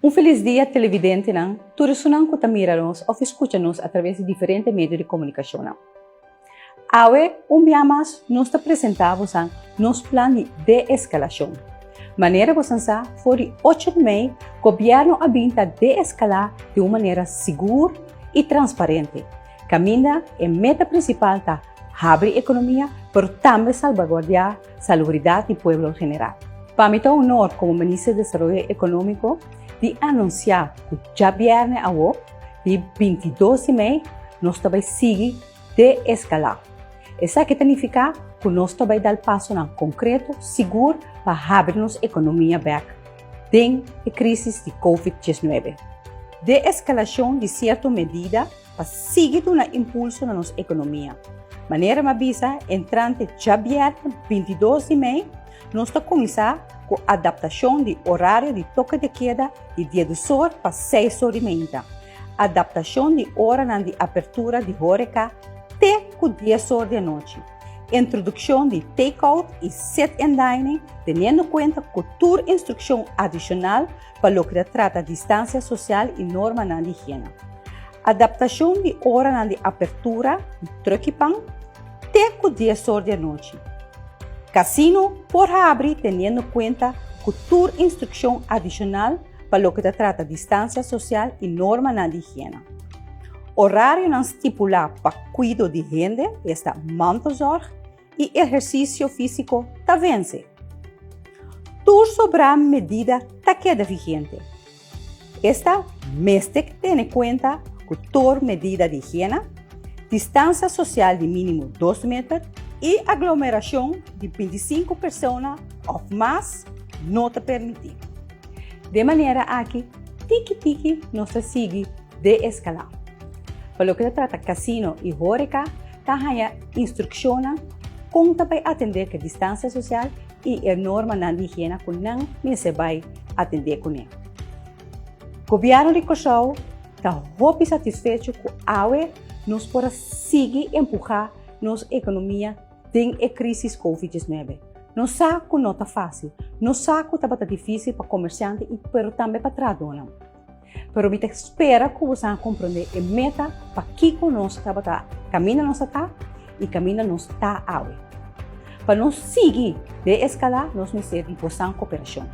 Un felis dia televidentenan, tur esunnan ku ta mira nos òf skucha nos atraves di diferente medio di komunikashonnan. Awe, un bia mas, nos ta presentá bosan nos plan di deeskalashon. Manera bosan sa, for di ocho di mei, gobièrnu a bin ta deeskalá di un manera sigur i transparente, kaminda e meta prinsipal ta habri ekonomia pero tambe salbaguardiá salubridat di pueblo en general. Pa mi ta un honor komo Minister di Desaroyo Ekonómiko di anunsiá ku djabièrnè awo, di 22 di mei, nos ta bai sigui deeskalá. Esaki ta nifiká ku nos ta bai dal pasonan konkreto sigur pa habri nos ekonomia bèk den e krísis di Covid 19. Deeskalashon di sierto medida pa sigui duna impulso na nos ekonomia. Manera mi a bisa, entrante djabièrnè 22 di mei, nos ta kuminsá ku adaptashon di orario di toke de keda di 10 or pa 6 or di meinta, adaptashon di oranan di apertura di hóreka te ku 10 or di anochi, introdukshon di take-out i sit-in dining teniendo kuenta ku tur instrukshon adishonal pa loke ta trata distansia sosial i normanan di higiena. Adaptashon di oranan di apertura di trukipan te ku 10 or di anochi. Kasino por habri teniendo kuenta ku tur instrukshon adishonal pa loke ta trata distansia sosial i normanan di higiena. Orarionan stipulá pa kuido di hende, esta mantelzorg, i ehersisio físiko ta vense. Tur sobrá medida ta keda vigente. Esta mester tene kuenta ku tur medida di higiena, distansia sosial di mínimo 2 meter i aglomerashon di 25 persona òf mas no ta permití. De manera aki, tiki tiki nos ta sigui deeskalá. Pa loke ta trata kasino i hóreka, ta haña instrukshonnan kon ta bai atendé ku e distansia sosial i e normanan di higiena ku nan mester bai atendé kuné. Gobièrnu di Kòrsou ta hopi satisfecho ku awe nos por a sigui empuhá nos ekonomia den e krísis Covid 19. Nos sa ku no ta fásil, nos sa ku tabata difísil pa komersiante i pero tambe pa trahadónan. Pero mi ta spera ku boso a komprondé e meta pakiko nos tabata kaminda nos ta i kaminda nos ta awe. Pa nos sigui deeskalá nos mester di boso koperashon.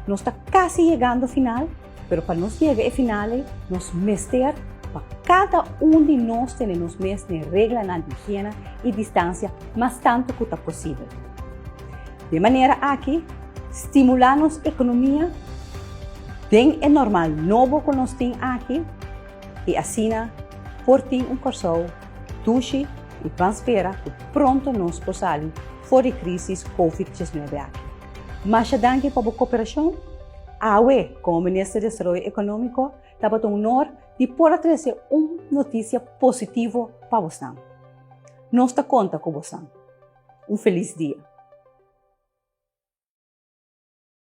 Nos ta kasi yegando final, pero pa nos yega e final ei, nos mester pa kada un di nos tene nos mes den reglanan di higiena i distansia mas tantu ku ta posibel. De manera aki, stimulá nos ekonomia den e normal nobo ku nos tin aki i asina por tin un Kòrsou dushi i ban spera ku pronto nos por sali for di krísis Covid 19 aki. Masha danki pa bo koperashon. Awe, komo Minister di Desaroyo Ekonómiko, tabata un honor di por a trese un notisia positivo pa bosnan. Nos ta konta ku bosnan. Un felis dia.